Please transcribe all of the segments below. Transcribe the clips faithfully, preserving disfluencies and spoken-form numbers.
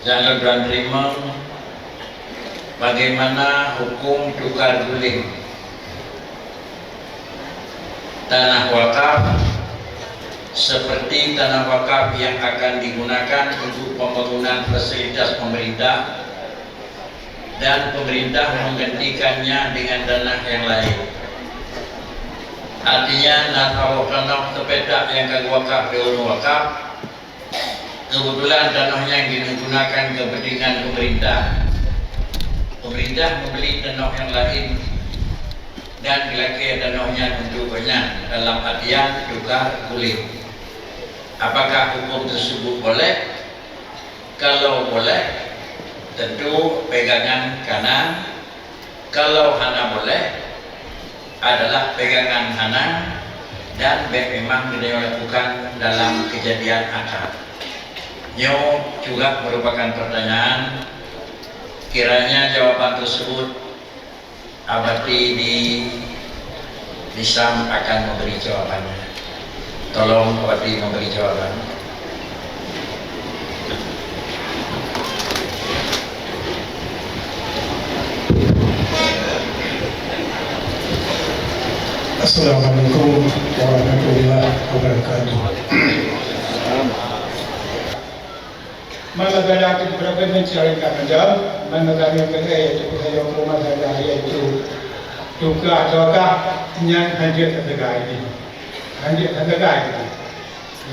Dan lôn teurimong bagaimana hukum tukar guling tanah wakaf, seperti tanah wakaf yang akan digunakan untuk pembangunan fasilitas pemerintah dan pemerintah menggantikannya dengan tanah yang lain. Artinya, na saboh tanoh teupetak nyang ka geuwakaf lé ureuëng wakaf, kebetulan tanoh nyan digunakan keu kepentingan pemerintah. Pemerintah membeli tanoh nyang laén dan geulakée tanoh nyan untuk gobnyan dalam artian tukar guling. Apakah hukum tersebut boleh? Kalau boleh, tentu pegangan kanan. Kalau hana boleh, adalah pegangan hana dan bék memang geutanyoe lakukan dalam kejadian akad. Nyoe juga merupakan pertanyaan, kiranya jawaban tersebut Abati di Nisam akan memberi jawabannya. Tolong Abati memberi jawaban. Assalamualaikum warahmatullahi wabarakatuh. Maka dari itu, berapa mencari kata jam, maka dari itu, yaitu saya rumah saya, yaitu tukar ataukah nyan hanya terdegai ini. Hanya terdegai ini.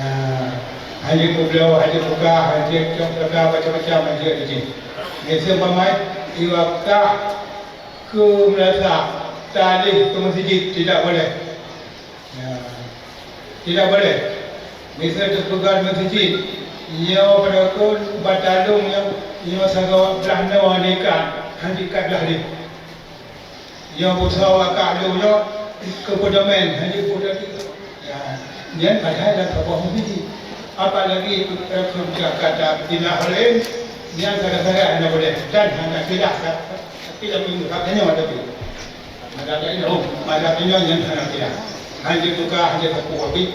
Ya, hanya beliau, hanya tukar, hanya cok tukar, macam-macam hanya di sini. Biasa mamai, iwakah ke merasa talih ke masjid, tidak boleh. Ya. Tidak boleh. Misal teupeugah masjid, nyoe padahai batalong nyoe, nyoe sagoe blah noe ikan, hana ikat blah lé. Nyoe busoe akak lôn nyoe, keu peudomen, hana peudomen. Ya, nyan padahai lam saboh masjid. Apalagi, eh, kata pinah laén, nyan sagai-sagai hana boleh. Dan hana kilah, tapi lam minggu, katanya tapi. Maka dari itu, maka tinggal yang sangat tidak. Hanya tukar, hanya tepuk habis.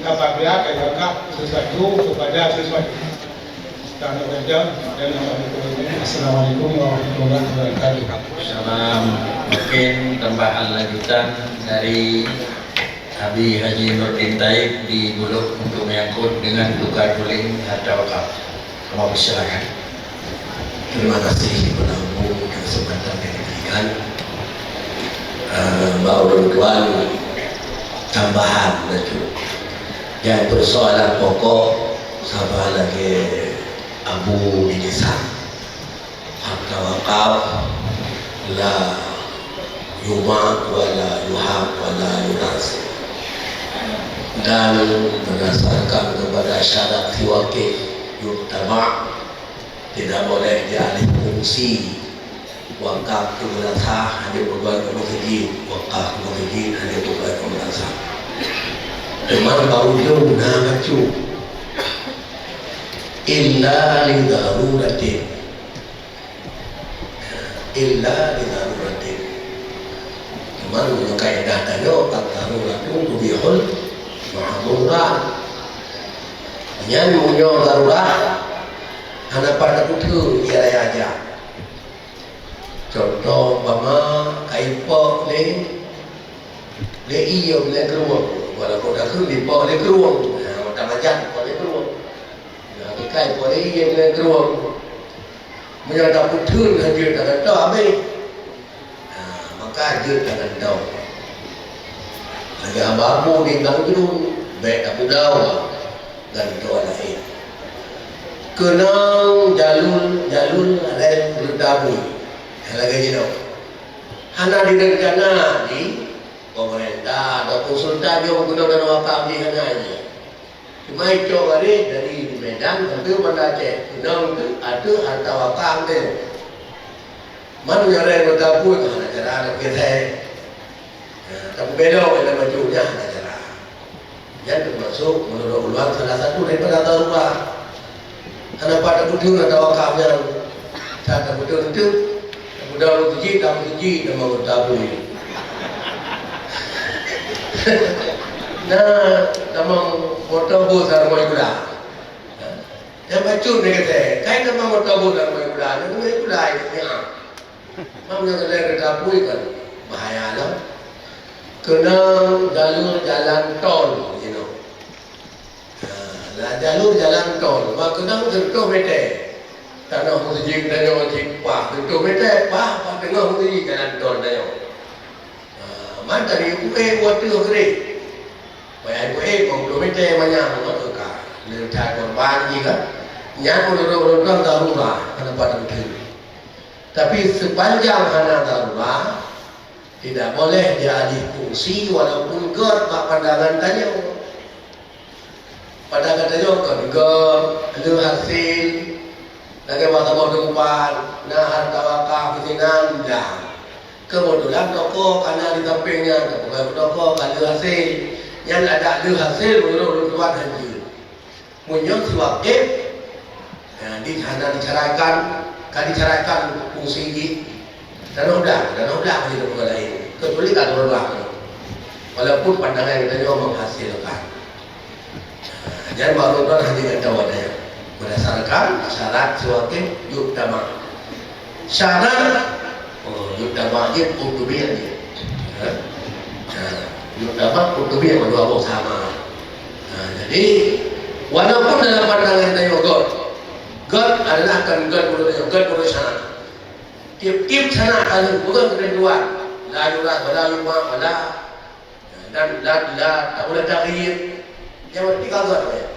Apabila kata sesuatu kepada sesuatu. Tanah kerja dan Assalamualaikum warahmatullahi wabarakatuh. Salam. Mungkin tambahan lanjutan dari Abi Haji Nurdin Taib di Bulog untuk menyangkut dengan tukar guling harta wakaf. Kamu persilakan. Terima kasih kepada Abu untuk kesempatan yang diberikan. Eh, bak ulôn tuan tambahan laju. Nyang persoalan pokok saban lagée Abu di desa. Harta wakaf la yumat wa la yuhab wa la yuras. Dan berdasarkan kepada syarat si wakil yuttaba, tidak boleh dialih fungsi wakaf keu madrasah hanya pegawai keu masjid, wakaf keu masjid hanya pegawai keu madrasah. Teuma bak ujong na bacut, illa li daruratin. Illa li daruratin. Teuma meunyoe kaedah tanyoe, ad-daruratu tubihul mahzurat. Nyan meunyoe darurat, hana pat tapeutheun ie raya jak. Contoh umpama ka ipok lé, lé ie lé krueng, walaupun takheun ipok lé krueng, ha, mata majan ipok lé krueng. Nah, ikai ipok lé ie lé krueng. Meunyoe tapeutheun hanjeuet tangan toh habéh. Nah, maka jeuet tangan toh. Lagée haba Abu di Gang Jruen, bék tapeudawa. Dan dua laén. Keunong jalur, jalur rel reutabui. Lagée jinoe. Hana direncana di pemerintah ataupun sultan jong keunong dana wakaf di hana jih. Cuma icok garéh dari Medan sampai Banda Aceh. Keunong tu ateueh harta wakaf tu. Man nyang rel reutabui hana cara nak kira. Nah, tapi belok dalam maju nyan hana cara. Nyan termasuk menurut ulama salah satu daripada darurat. Hana pat tapeutheun harta wakaf nyan. That tapeutheun teuk, tapeudawa masjid, tapeudawa masjid, nama bertabui. Nah, nama motor bus harus ikut dah. Nah, yang bacut ni kata, kain nama Moto boh dan main bola, dan main bola itu ya. Mam nyang lé kereta api kan bahaya lah. Keunong jalur jalan tol, you know. Ha, lah jalur jalan tol, bah keunong seratus meter. Tanoh meuseuji tanyoe cit pah, seratus meter pah, pah teungoh meuseuji jalan tol tanyoe. Ha, man tadi ueh watèe geuréh. Payah ibu eh, peuet ploh meter manyang, ngon teuka. Leutai korban jih kan. Nyan meunurot ureueng tuan darurat, hana pat teuntèe. Tapi sepanjang hana darurat, tidak boleh dialih fungsi walaupun göt bak pandangan tanyoe. Pandangan tanyoe kon göt, le hasil, lagèe bak saboh teumpat, na harta wakaf, keusinan, dah. Keubeutulan toko ka na di sampéng nyan, toko ka le hasil. Nyan adak le hasil meunurot ureueng tuan hanjeuet. Meunyoe si wakif, ya, di hana dicaraikan, ka dicaraikan fungsi jih. Tanah udah, tanah udah jadi toko laén. Kecuali ka toko udah. Walaupun pandangan geutanyoe menghasilkan. Jan baru kan hanya kata wadah. Berdasarkan syarat si wakif yuk tamak. Syarat, oh, yuk tamak je untuk biar je. Ha? Ha, yuk tamak untuk biar dua boh sama. Ha, jadi, walaupun dalam pandangan tanyoe göt, göt adalah akan göt menurut tanyoe, göt menurut syarat. Tiep-tiep syarat ada, bukan ketentuan. La yurah, wala yuma, wala dan la, la, tak boleh takhir. Yang berarti kagak ya.